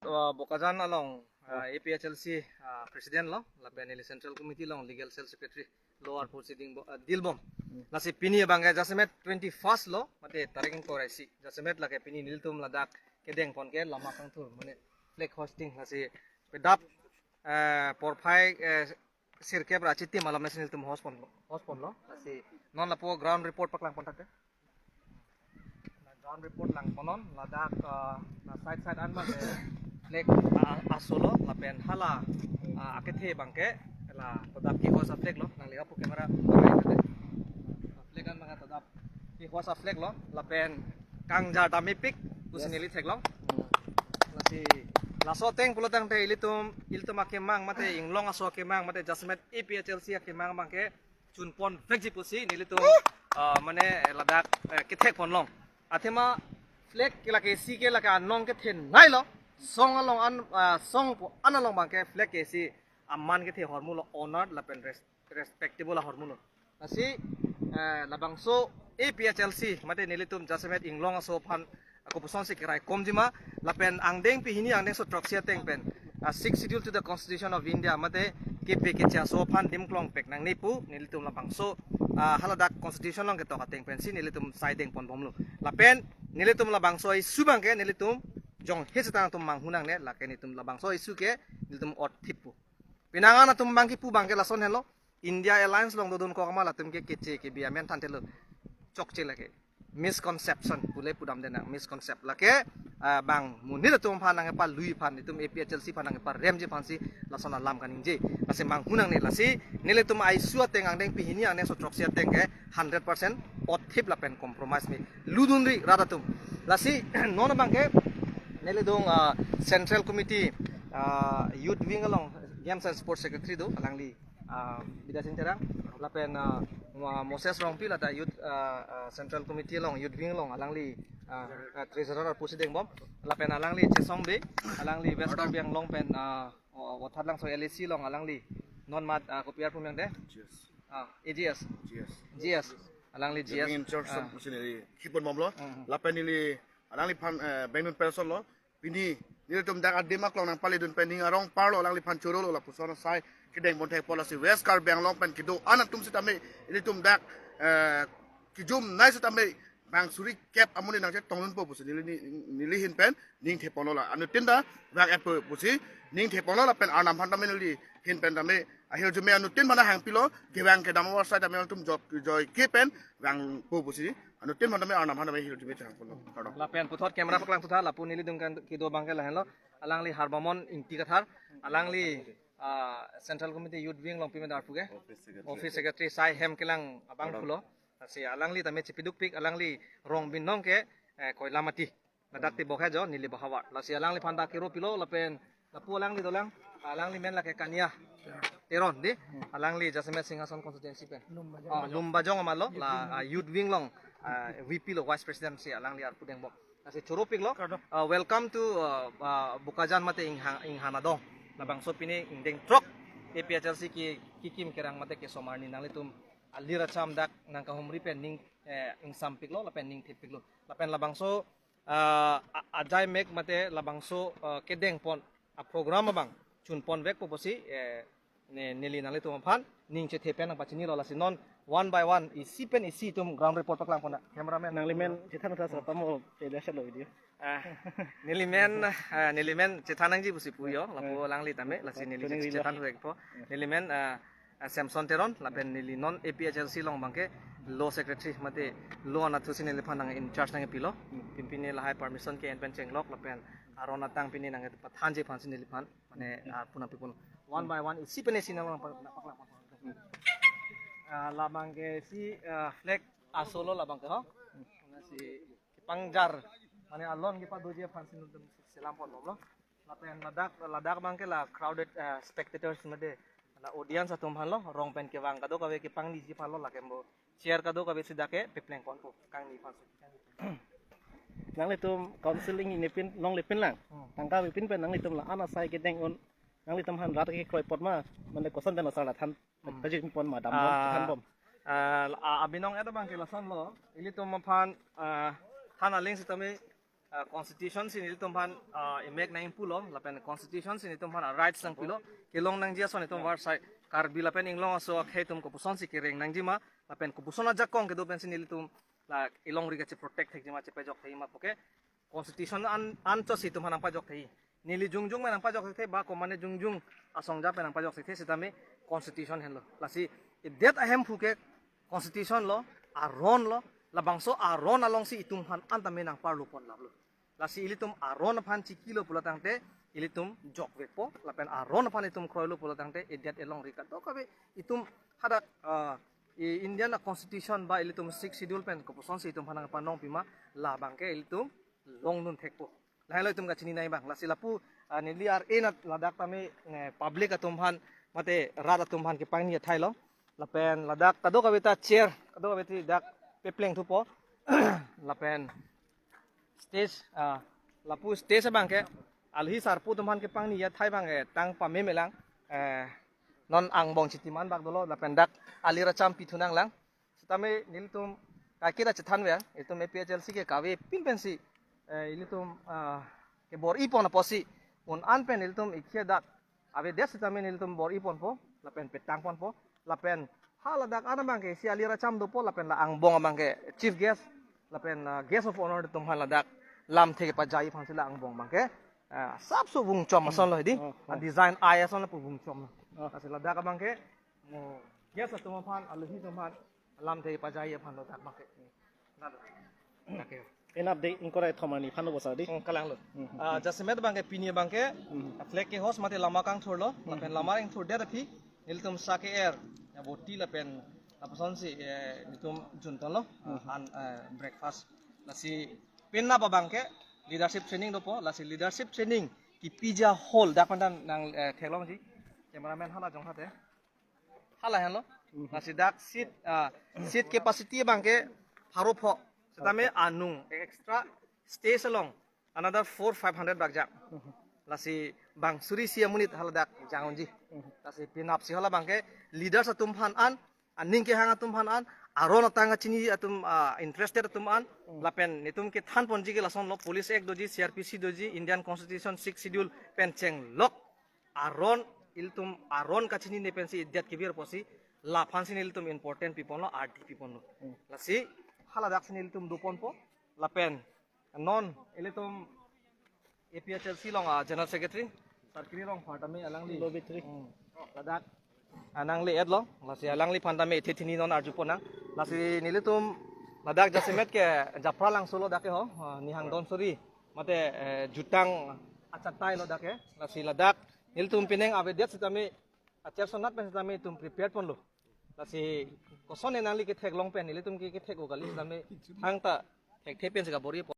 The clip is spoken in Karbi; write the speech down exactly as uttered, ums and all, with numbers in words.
Uh, Bokajan along uh, A P H L C uh, president lo, lapen neli Central Committee along Legal Cell Secretary lo arpu si ding bo- uh, dil bom. Lasi pini abangke jasemet twenty-first lo, mate tarik ingkoi ra isi. Jasemet lake pini nelitum ladak kedeng pon ke lama kangthur, mane flag hoisting. Lasi pedap uh, porphai uh, sirkep ra chitim alom nasi nelitum host pon host pon lo. Lasi non lapu ground report paklang pon thakte. Na ground report lang ponon ladak uh, na side side an ma flag uh, aso lo, lapen hala uh, akethe abangke la todap ke host a flag lo, nangli apu camera flag an abangke todap ke host a flag lo, lapen kangjar damepik pusi neli theklong. Lasi laso ateng pulotangte ilitum ilitum akemang mate inglong aso akemang mate jasemet A P H L C akemang abangke chun pon vekji pusi nelitum uh, mane ladak uh, kethek pon long. Athema flag ke lake isi ke lake anong kethenei lo, song along an uh, song pu an along abangke flag ke isi aman kethe ahormu lo, honored lapen res- respectable ahormu lo. Lasi uh, labangso A P H L C mate nelitum jasemet inglong aso aphan ako puson si kerai komjima, lapen angdeng pini hini angdengso throksi ateng pen uh, Sixth Schedule to the Constitution of India mate kepe keche aso aphan dim klongpek nangne pu nelitum labangso uh, haladak constitution along ketok ateng pensi nelitum sai deng pon bomlo. Lapen nelitum labangso issue abangke nelitum jong he setang atum manghu nangne, lake nelitum labangso issue ke nelitum othip pu. Penang an atum abangke pu abangke lason helo, India Alliance along dodun kok ma latum ke keche kebi amen than thelo, chokche lake misconception pule pudam dena, misconcept lake uh, bang monit atum aphan nangkepalui aphan, itum A P H L C aphan nangkeparemji aphansi lason alam kaningje. Lasi manghu nangne, lasi nelitum a issue ateng angdeng pini hini angdengso throksi ateng ke hundred percent othip lapen compromise me ludunri rat atum. Lasi non abangke neli adung uh, Central Committee uh, Youth Wing along Games and Sports Secretary do, alangli uh, Bidya Sing Terang, lapen uh, Mo- Moses Rongpi lata Youth uh, uh, Central Committee along, Youth Wing along alangli uh, uh, Treasurer pusi deng bom, lapen alangli Chesong Bey, alangli West Karbi Anglong pen uh, o- Wathat Langso L A C along alangli non mat uh, kopi arpu meng de? Ah, A G S. G S. G S. Alangli G S. Youth Wing in charge ah. Pusi neli khipon bomlo. Mm-hmm. Lapen neli alangliphan uh, Bengnun person lo. Pini nelitum dak adim aklong nangpalidun pen ning arong parlo, alangliphan chorolo lapuson asai kedeng pon thek pon. Lasi West Karbi Anglong pen kedo an atum sitame nelitum dak eh, kejumnei sitame bang suri kep amonit nangchetongdunpo pusi neli ni- neli ahin pen ning theponlo la. Anuttin ta bang et po pusi ning theponlo, lapen Arnam aphan tame neli ahin pen tame ahirjume anuttin aphan hangpilo, kevang kedam awar sai tame atum jok joy ke pen vangpo pusi anuttin aphan tame Arnam aphan tame ahirjume thang pon lo. Kardom. Lapen puthot camera paklang thutha, lapu neli adung kan kedo abangke lahenlo. Alangli Harbamon Ingti Kathar, alangli uh, Central Committee Youth Wing along pimen arpu ke? Office Secretary. Office Secretary sai hem kelang abang pulo. Lasi alangli tame chipidukpik, alangli rong binong ke eh, Koilamati. Ladak ti bokhe jo neli bahawar. Lasi alangliphan dak kiro pilo lapen lapu alangli dolang, alangli men lake Kania Teron di. Alangli jasemet Singhason constituency pen. Ah, Lumbajong amalo la ah, Youth Wing along ah, V P lo, Vice President si alangli arpu deng bom. Lasi choro piklo. Uh, welcome to uh, uh, Bokajan mate Inghan Inghan adong. Labangso pini ingdeng throk A P H L C ki kikim kerang mate kesomar ni nanglitum alir acham dak nangkahumri pen ning eh, ingsam piklo lapen ning thip piklo. Lapen labangso uh, a- ajai mek mate labangso uh, kedeng pon a program abang chun pon vekpo pusi eh, ne neli nanglitum aphan ning chethe pen nangpachinilo. Lasi non one by one isi pen isi itum ground report paklang pon da. Cameraman. Nanglimen chethan ta sa pamo pele sa lo video. Ah, nelimen ah, nelimen chethan nangji pusi puyo, lapu alangli tame, lasi neli Tuning rilo. Chethan vekpo. Nelimen ah, ah, Samson Teron, lapen neli non A P H L C along abangke law secretary mate law anatthu si neliphan nang in charge nangpilo. Pimpinne lahai permission ke-en pen chenglok lapen aron atang pini nangpathanji aphansi neliphan mane ah, puna pipun one by one isi pen isi nang paklang. Ah, labangke si ah, flag aso lo labangke ho. Mane si kepangjar mane alon kepadoji aphansi nelitum selam pon bomlo. Lapen ladak ladak abangke la crowded eh, spectators mate la audience atum aphan lo, rong pen kevang kadokave kepangniji aphan lo, lake mo chair kadokave sida ke pepleng ponpo kangni aphansi. Nanglitum council ingnepin longle pinlang. Hmm. Tangka pipin pen nanglitum la-an asai kedeng un. Nanglitum aphan rat kekroi apot ma, mane koson pen asar la than. Hmm. Pajir pon ma dam bom, ah, than bom. Ah, a- abinong et abangke lason lo. Ilitum aphan ah, than aling sitame ah, constitution si nelitum aphan, ah, emek nangpulo, lapen constitution si nelitum aphan, ah, rights nangpilo, kelong nangji ason itum varsai Karbi lapen Inglong aso akhei atum kopuson si kereng nangjima, lapen kopuson ajakong kedo pensi nelitum la kelongri kacheprotect thekjima, chepajok thekjima puke constitution an, anchot si itum aphan nangpajok thek. Neli jongjong ma nangpajok thek ba komane jongjong asong ja pen nangpajok thek sitame constitution henlo. Lasi idet ahemphu ke constitution lo, aron lo, labangso aron alongsi itum aphan an tame nangparlopon laplo. Lasi ilitum aron aphan chikilo pulo tangte ilitum jokvekpo, lapen aron aphan itum kroilo pulo tangte idet elongri kadokave itum hadak, ah, i Indian a constitution ba ilitum Sixth Schedule pen kopuson si itum aphan nangpanong pima, labangke ilitum longdun thekpo. Lahenlo itum kachini nai abang. Lasi lapu, ah, neli ar enat ladak tame, eh, public atum aphan mate rat atum aphan kepangni athai lo. Lapen ladak kadokave ta chair, kadokave ta dak pepleng thupo. Lapen stage, ah, lapu stage abangke alhi sarpo atum aphan kepangni athai abangke tang pame melang, eh, non angbong chitiman bak dolo, lapen dak alir acham pithu nanglang. Sitame nelitum kaiketa chethanve, itum A P H L C ke kave pin pensi, eh, ilitum, ah, kebor-ipon apotsi un-an pen ilitum ikhia dak avedet sitame nelitum bor-iponpo, lapen petangponpo, lapen ha ladak an abangke isi alir acham dopo, lapen la angbong abangke chief guest, lapen, ah, guest of honor atum aphan ladak lamthe kepajai aphansi la angbong abangke, ah, sapso vungchom asonlo hedi. Oh, oh. Ah, design ai ason lapu vungchomlo. Oh. Lasi ladak abangke mo guest atum aphan, alhi atum aphan lamthe pajai aphan lo dak abangke. Nado. Oke. Enap de ingkoi ra kethom arni aphan lo bosa di. Hmm, kalanglo. Hmm, hmm, ah, hmm. Jasemet abangke pini abangke, hmm, flag ke-hoist mate lama kangthurlo, hmm, lapen lama ingthurdet aphi nelitum sa ke-er, ya, boti lapen lapuson si, eh, nelitum juntonlo, hmm, ah, an, eh, breakfast. Lasi penap abangke leadership training dopo, lasi leadership training kipija hall dak pen nang, eh, theklongji. Cameraman hala jong hate. Hala henlo. Mhm. Lasi dak seat, ah, seat capacity abangke pharo pho. Sitame, okay, anung extra stage along another four five hundred bak jang. Mhm. Lasi bang suri isi amonit hala dak jang unji. Mhm. Lasi penap si hala abangke leaders atum aphan an, aning kehang atum aphan an, aron atang kachini atum, ah, interested atum an, mhm, lapen nelitum kethanponji ke lasonlo, Police Act doji, C R P C doji, Indian Constitution Sixth Schedule pen chenglok aron, ilitum aron kachinine pensi idet kevir apotsi laphansi nelitum important piponlo, ardi piponlo. Hmm. Lasi hala daksi nelitum doponpo, lapen non ilitum A P H L C along a General Secretary Sarkiri Rongphar tame alangli. Lobitri. Hmm. Ladak alangli et lo, lasi alangliphan tame ithi thini non arjupon nang. Lasi nelitum ladak jasemet ke Japralangso lo dak ke ho, ah, Nihang Donsuri mate, eh, jutang achatai lo dak ke. Lasi ladak nelitum pining avedet sitame, achair sonat pen sitame itum prepare ponlo. Lasi koson nangli ketheklong pen nelitum ke kethek-o kali sitame thangta thekthe pensi kabor-ipo.